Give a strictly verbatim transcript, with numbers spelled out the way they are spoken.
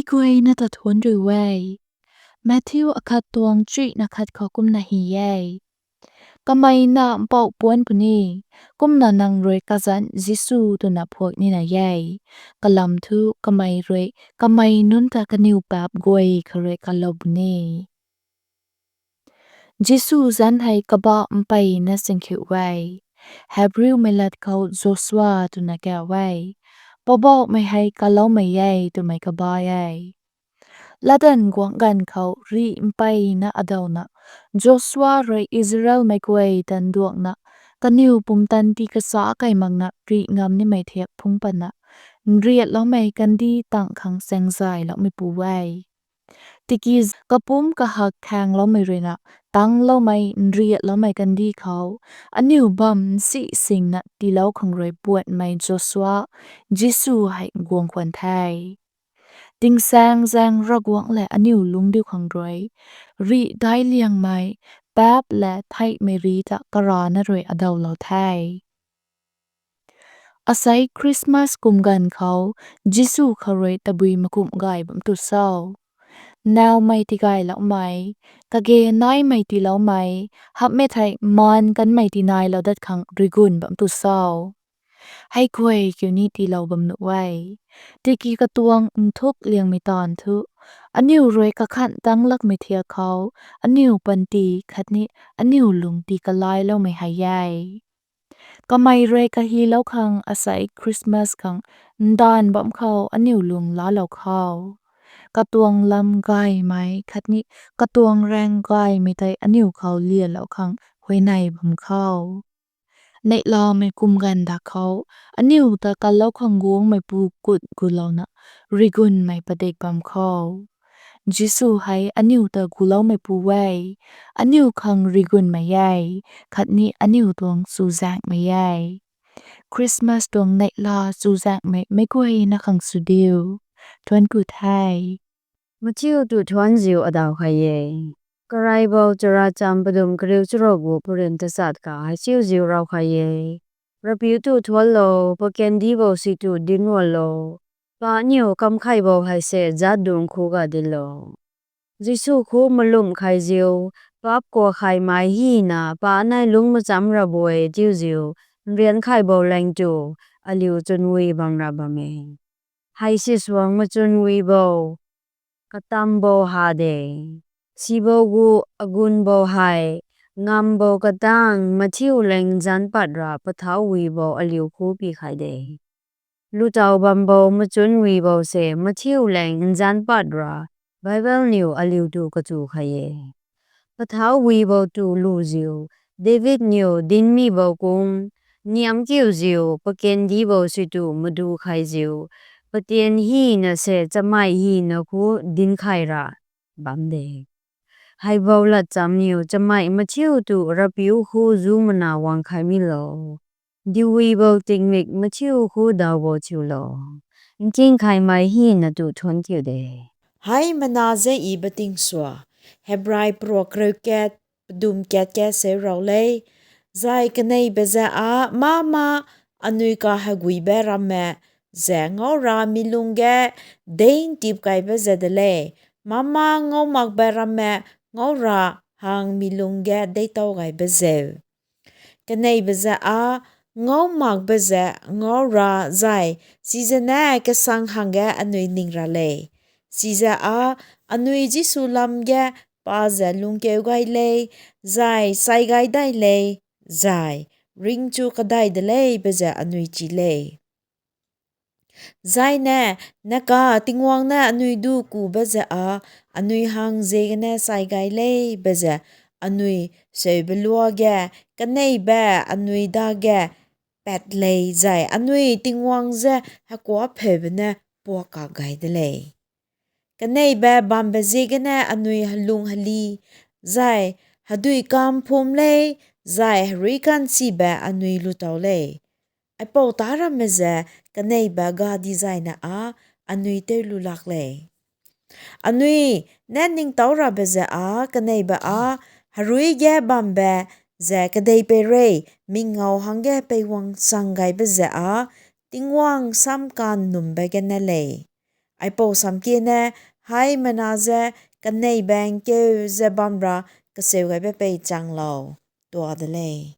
guayna ta thuanc rui e. Matthew akhat tuang chuihna khat khou kumna hei e: Kamei na mpouh puanc puni, kumna nang rui kazanc Jisu twna phuak nina e. Kalam thu kamei rui kamei nunc ta kaniw paap guay khou rui kalou puni. Jisu zanc hei kabah mpeyna singkhiu e. Hebriumei lat khou Joshua twna kau e. Poubauhmei hei kaloumei e twmei kabah e. Latdanv guangc ganv khou rih mpeyna adawna, Joshua rui Israelmei guay ta nduangna, kaniw pumtan tii kasa kai makna rih ngam nimei thiak phungc patna, nriatloumei kandih tang khang saengzayloumeipu e. Tiki kapumc kahak khaengloumei ruina, tangcloumei nriatloumei kandih khou, aniu bam nsih singna tiilou khang rui puatmei Joshua, Jisu hei guang khwan the. Tingsaengzaeng Ravguangc lev aniu lungcdiu khang rui, rih daic liangmei, paap lev theihmei rih ta karana rui adawlou the. Asei Christmas kum ganv khou, Jisu khou rui tabui makumh gay bam tu cho? Nowmei tigayloumei, kage naimei tiiloumei, hamhmei thei maan kanmei tinailou dat khang rigun bam tu cho? Hei guay kiu ni tiilou bam nuh e. Tiki katuang nthuk liangmei taanv thu, aniu rui kakhan tangc lakmei thiak khou, aniu panty khatni aniu lungcti kalayloumei hei e. Kamei rui kahilou khang asei Christmas khang ndanv bam khou aniu lung laalou khou, katuang lam gaymei khatni katuang raeng gaymei tei aniu khou lialou khang huayney bam khou, neihlamei kum ganv dak khou, aniu ta kalou khang guangmeipu kut gulouna, rigunmei padik bam khou, Jisu hei aniu ta guloumeipu e, aniu khang rigunmei e, khatni aniu tuang chuzaenghmei e. Christmas tuang neihla chuzaenghmei meic guayna khang sw diu. Thuanc ku the. Mathiu tu thuancziu adaw khe. Karaibou Characham padum kariu charuk gu purin tachat ka hei chiuziu raw khe. Ravpiu tu thuanlou, pakan dibou si tu dinc guanlou. Pa niw kamkhei bou hei se zat dungc khu ga dinclou. Jisu khu malumh khaiziu, paap kuak khaymei hina pa nei lungc macham ra bui tiuziu, nrian khaibou lang tu, aliu chwnwi bam ra bam e. Hei si suang machwnwibou, katambou ha de. Sibou gu agunbou hei, ngambou katang Mathiu lang nzanc pat ra pathauh wibou aliu khu pi khai de. Lutaw bambou machwnwibou se Mathiu lang nzanc pat ra, Bible niw aliu tu kachu khai e. Pathauh wibou tu luziu, David niw dincmibou kum, niamh kiuziu, pakan dibou si tu madu khaiziu, patian hina se chamei hina khu dinc khay ra bam de. Heibou latcham niw chamei Mathiu tu Ravpiu khu zu mana guang khai milou. Diwibou tingmik Mathiu khu dawbou thiulou. Nking khaymei hina tu thuanc kiu de. Hei mana ze i bating sua, Hebrai prok kariu kat, padum kat kat seu raw le. Zai kanei baza a mama anui kahagui ba ramme, ze ngau ra mi lung ge, ding tip kai ba ze de le. Mama ngau mak ba ramme, ngau ra hang mi lung ge deitow gay ba zeu. Kanei baza a, ngau mak baza ngau ra zay, siza ne kasang hang ge anui ning ra le. Siza a, anui Jisu lam ge pa ze lungkeu gay le, zay sai gay dai le, zay ring chu kadai de le baza anui chi le. Zay ne, naka Tingwang ne anui du ku baza a, anui hang ze gane sai gay le baza anui seu balua ge, kanei ba anui da ge pat le zay, anui Tingwang ze hakua pheu bane puak ka gay de le. Kanei ba bam ba ziegane anui halung hali, zay hadui kam phum le, zay harui kan si ba anui lutaw le. Aipou ta ramme ze kanei ba ga di zayna a, anui teu lu lak le. Anui ne ningtow ra ba ze a, kanei ba a, harui ge bam ba ze kadei pei re, mingau hang ge pei guang sang gay ba ze a, Tingwang sam kan num ba gane le. Aipou samkie ne, heimei na ze, kanei baeng keu ze bam ra, kaseu gay pe pei changlou, tua de le.